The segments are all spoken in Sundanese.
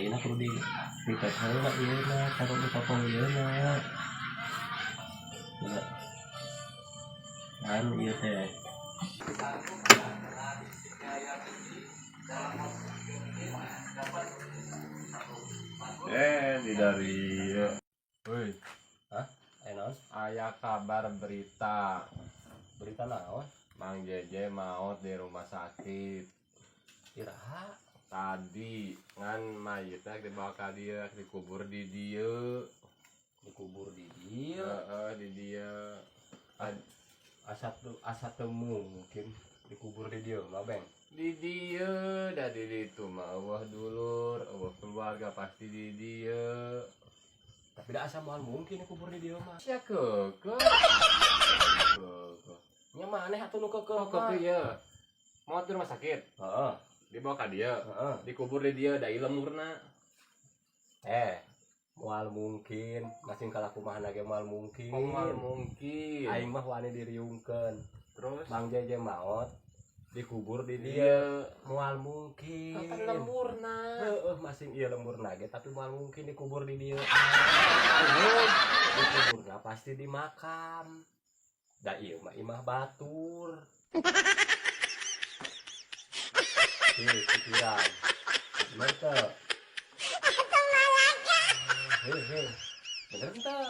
Ayeuna kudu di ripet heula ieu na, taruh di popong ieu na. Ya. Kan ieu teh. Eh, di dari. Woi, Hah? Aya naon? Aya kabar berita. Berita naon? Mang Jeje maut di rumah sakit. Iraha? Tadi ngan mayitnya dibawa ka dieu, dikubur di dieu. Dikubur di dieu. Heeh, di dieu. Asa teu, asa teu mungkin dikubur di dieu mah, Beng. Di dieu, da di ditu mah euweuh dulur, euweuh keluarga, pasti di dieu. Tapi da asa moal mungkin dikubur di dieu mah. Sia keukeuh. Keukeuh. Nya maneh atuh nu keukeuh Oh, mah. keukeuh ieu. Maot di rumah sakit, dibawa ka dieu, dikubur di dieu, da ieu lemurna. Eh, moal mungkin, masing kalah kumaha ge moal mungkin. Oh, moal mungkin. Aing mah wani diriungkeun. Terus? Mang Jeje maot dikubur di dieu. Iya. Moal mungkin. Kan lemurna. Heeh, masing ieu lemurna ge, tapi moal mungkin dikubur di dieu. Dikuburna pasti di makam. Da ieu mah imah batur. Hei, pikiran. Bener teu? Hei, hei. Bener teu?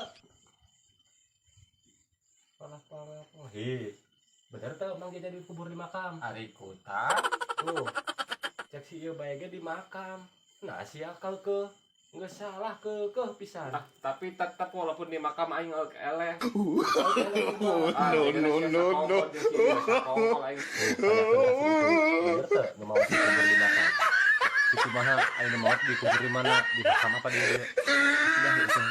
Palah, palah, palah. Hei. Bener teu Mang Jeje dikubur di makam? Ari kuta. Tuh. Cek si ieu bae ge di makam. Nah, sia keukeuh. Geus salah keukeuh pisan. Ah, tapi tetap walaupun di makam aing eueuh eleh. Ah, no, no, no, no. Aing. Bener teu nu maot dikubur di makam? Di kumaha aya nu maot dikubur di mana? Di makam apa di dieu? Sudah itu.